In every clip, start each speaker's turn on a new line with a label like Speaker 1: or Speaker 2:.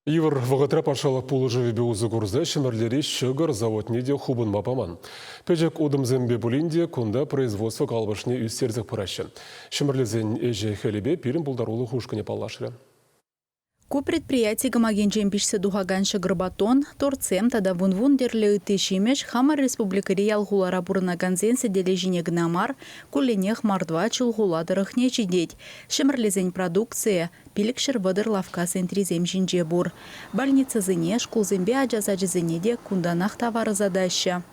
Speaker 1: Йывӑр вӑхӑтра патшалӑх пулӑшӑвӗпе усӑ курса Ҫӗмӗрлери ҫӑкӑр заводне те хупӑнма паман. Пӗчӗк утӑмсемпе пулин те кунта производство калӑпӑшне ӳстерсех пыраҫҫӗ. Ҫӗмӗрлесен ӗҫӗ-хӗлӗпе пирӗн пултарулӑх ушкӑнӗ паллашрӗ.
Speaker 2: Ку предприяти кӑмакинчен пиҫсе тухакан ҫӑкӑр-батон, тортсем тата вун-вун тӗрлӗ ытти ҫимӗҫ хамӑр республикӑри ял-хулара пурӑнакансен сӗтелӗ ҫине кӑна мар, кулленех Мордва Чулхула тӑрӑхне ҫитет. Ҫӗмӗрлесен продукцийӗ 530 лавкка сентрисем ҫинче пур. Больницӑсене, шкулсемпе ача сачӗсене те кунтанах тавар ӑсатаҫҫӗ.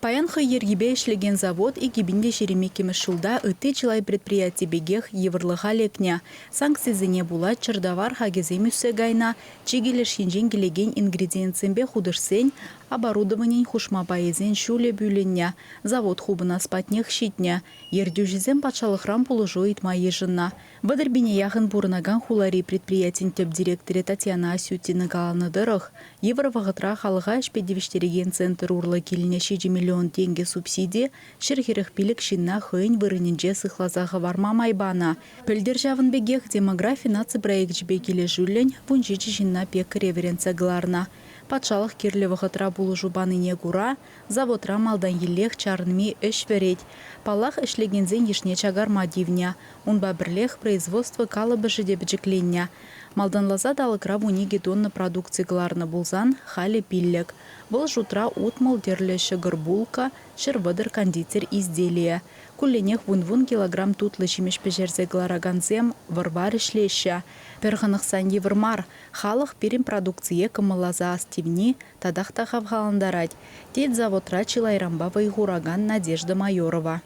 Speaker 2: Паян хӑй йӗркипе ӗҫлекен завод 2022 ҫулта ытти чылай предприяти пекех йывӑрлӑха лекнӗ. Санкцисене пула чӗртавар хакӗсем ӳссе кайнӑ, чикӗ леш енчен килекен ингредиентсемпе хутӑшсен, оборудованин хушма пайӗсен ҫулӗ пӳлӗннӗ. Завод хупӑнас патнех ҫитнӗ. Ертӳҫӗсем патшалӑхран пулӑшу ыйтма йышӑннӑ. Вӑтӑр пине яхӑн пурӑнакан хулари предприятин тӗп директорӗ Татьяна Асютина каланӑ тӑрӑх, йывӑр вӑхӑтра халӑха ӗҫпе тивӗҫтерекен центр урлӑ килнӗ 7 миллион тенкӗ субсиди 145 ҫынна хӑйӗн вырӑнӗнче сыхласа хӑварма май панӑ. Пӗлтӗр ҫавӑн пекех «Демографи» наци проекчӗпе килӗшӳллӗн 17 ҫынна пеккӗре вӗрентсе кӑларнӑ. Патшалӑх кирлӗ вӑхӑтра пулӑшу панине кура заводра малтанхиллех чарӑнми ӗҫ вӗрет. Паллах, ӗҫлекенсен йышне чакарма тивнӗ. Унпа пӗрлех производство калӑпӑшӗ те пӗчӗкленнӗ. Малтанласа талӑкра 12 тонна продукци кӑларнӑ пулсан, халӗ пиллӗк. Вӑл шутра 60 тӗрлӗ ҫӑкӑр-булка, 130 кондитер изделийӗ. Кулленех вун-вун килограмм тутлӑ ҫимӗҫ пӗҫерсе кӑларакансем вӑр-вар ӗҫлеҫҫӗ. Пӗр хӑнӑхсан йывӑр мар, халӑх пирӗн продукцие кӑмӑлласа астивни татах та хавхалантарать, тет заводра чылайранпа вӑй хуракан Надежда Майорова.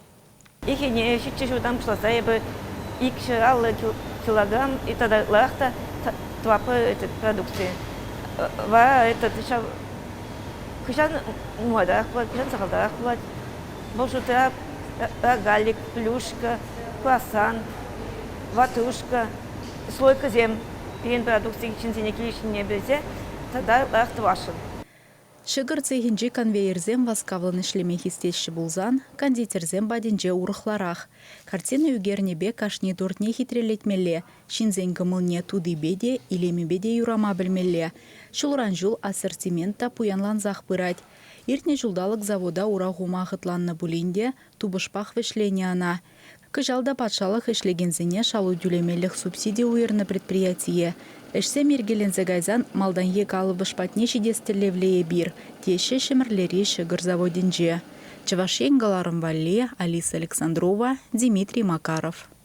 Speaker 3: Ирхине ҫиччӗ ҫултан пуҫласа эпӗ 250 килограмм и тата ытларах та тӑватпӑр этот продукци. Вара этот ҫав хӑҫан нумайтарах пулать, хӑҫан сахалтарах пулать. Вӑл шутра рогалик, плюшка, круассан, ватрушка, слойкӑсем пирӗн продукци ҫынсене килӗшнине пӗлсе тата ытларах тӑвасшӑн.
Speaker 2: Ҫӑкӑр цехӗнчи конвейерсем васкавлӑн ӗҫлеме хистеҫҫӗ пулсан, кондитерсем патӗнче урӑхларах. Картина ӳкернипе кашни тортне хитрелетмелле, ҫынсен кӑмӑлне тутипе те, илемӗпе те юрама пӗлмелле. Ҫулран-ҫул ассортимент та пуянлансах пырать. Иртнӗ ҫулталӑк завода ура хума хӑтланнӑ пулин те тупӑшпах вӗҫленӗ ӑна. Кӑҫал та патшалӑх ӗҫлекенсене шалу тӳлемелӗх субсиди уйӑрнӑ предприятие. Ӗҫсем йӗркеленсе кайсан малтанхи калӑпӑш патне ҫитес тӗллевлӗ эпир, теҫҫӗ Ҫӗмӗрлери ҫӑкӑр заводӗнче. Чӑваш Ен кӑларӑм валли Алиса Александрова, Дмитрий Макаров.